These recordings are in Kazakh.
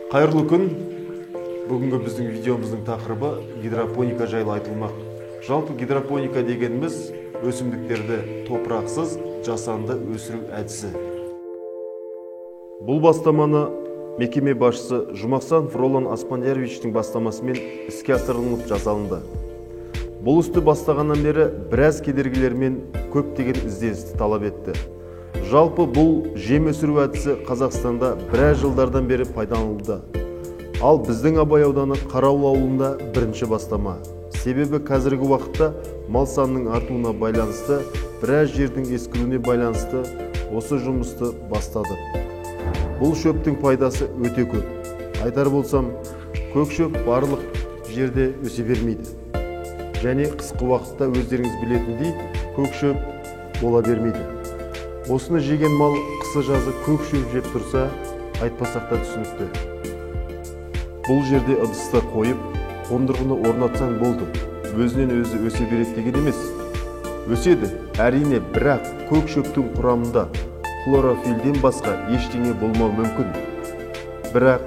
Қайырлы күн. Бүгінгі біздің видеомыздың тақырыбы гидропоника жайлы айтылмақ. Жалпы гидропоника дегеніміз өсімдіктерді топырақсыз жасанды өсіру әдісі. Бұл бастаманы мекеме басшысы Жұмақсанов Ролан Аспандияровичтің бастамасымен іске асырылып жасалынды. Бұл істі бастағаннан бері біраз кедергілермен көптеген ізденісті талап етті. Жалпы бұл жем өсіру әдісі Қазақстанда біраз жылдардан бері пайдаланылуда. Ал біздің Абай ауданы Қарауыл ауылында бірінші бастама. Себебі қазіргі уақытта мал санының артуына байланысты, біраз жердің ескіруіне байланысты осы жұмысты бастадық. Бұл шөптің пайдасы өте көп. Айтар болсам, көк шөп барлық жерде өсе бермейді. Және қысқы уақытта өздеріңіз білетіндей көк шөп бола бермейді. Осыны жеген мал қысы жазы көк шөп жеп тұрса, айтпасақ та түсінікті. Бұл жерде ыдысты қойып, қондырғыны орнатсаң болды. Өзінен өзі өсе береді деген емес. Өседі, әрине, бірақ көк шөптің құрамында хлорофилден басқа ештеңе болмауы мүмкін. Бірақ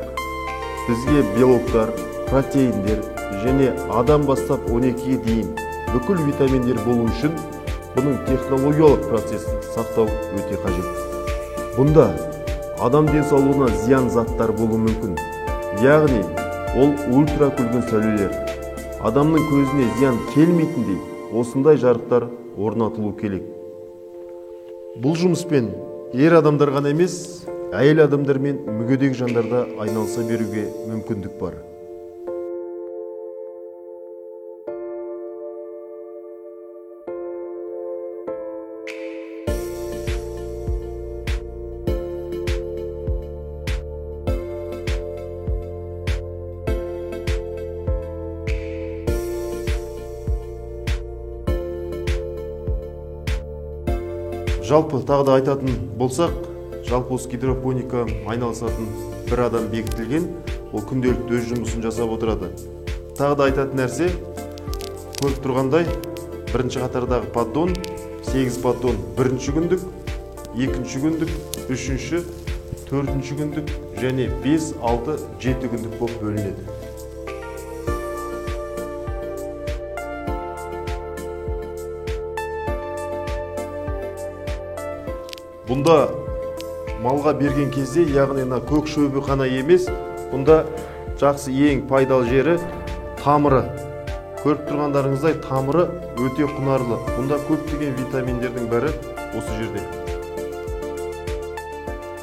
бізге белоктар, протеиндер және адам бастап 12-ге дейін бүкіл витаминдер болу үшін бұның технологиялық процесін сақтау өте қажет. Бұнда адам денсаулығына зиян заттар болуы мүмкін. Яғни, ол ультракүлгін сәулелер. Адамның көзіне зиян келмейтіндей осындай жарықтар орнатылу керек. Бұл жұмыспен ер адамдар ғана емес, әйел адамдар мен мүгедек жандарда айналыса беруге мүмкіндік бар. Жалпы тағы да айтатын болсақ, жалпы осы гидропоника айналысатын бір адам бекітілген, ол күнделікті өз жұмысын жасап отырады. Тағы да айтатын нәрсе, көріп тұрғандай, бірінші қатардағы поддон, 8 поддон бірінші күндік, екінші күндік, үшінші, төртінші күндік және 5, 6, 7 күндік болып бөлінеді. Бұнда малға берген кезде, яғни мына көк шөбі ғана емес, бұнда жақсы ең пайдалы жері тамыры. Көріп тұрғандарыңыздай тамыры өте құнарлы. Бұнда көптеген витаминдердің бәрі осы жерде.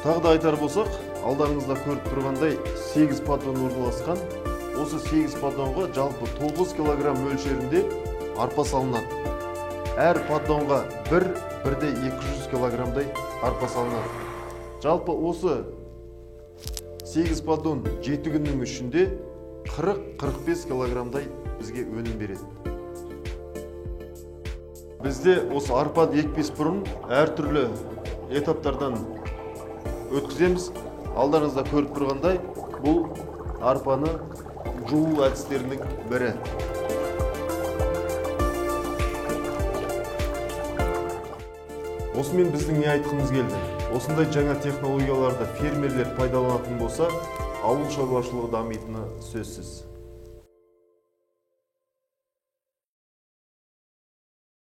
Тағы да айтар болсақ, алдарыңызда көріп тұрғандай 8 поддон орналасқан. Осы 8 поддонға жалпы 9 килограмм мөлшерінде арпа салынады. Әр поддонға 1,2 килограммдай арпа салынады. Жалпы осы 8 поддон 7 күннің ішінде 40-45 килограммдай бізге өнім береді. Бізде осы арпа екпес бұрын әртүрлі этаптардан өткіземіз. Алдарыңызда көріп тұрғандай, бұл арпаны жуу әдістерінің бірі. Осымен біздің не айтқымыз келді? Осындай жаңа технологияларды фермерлер пайдаланатын болса, ауыл шаруашылығы дамитыны сөзсіз.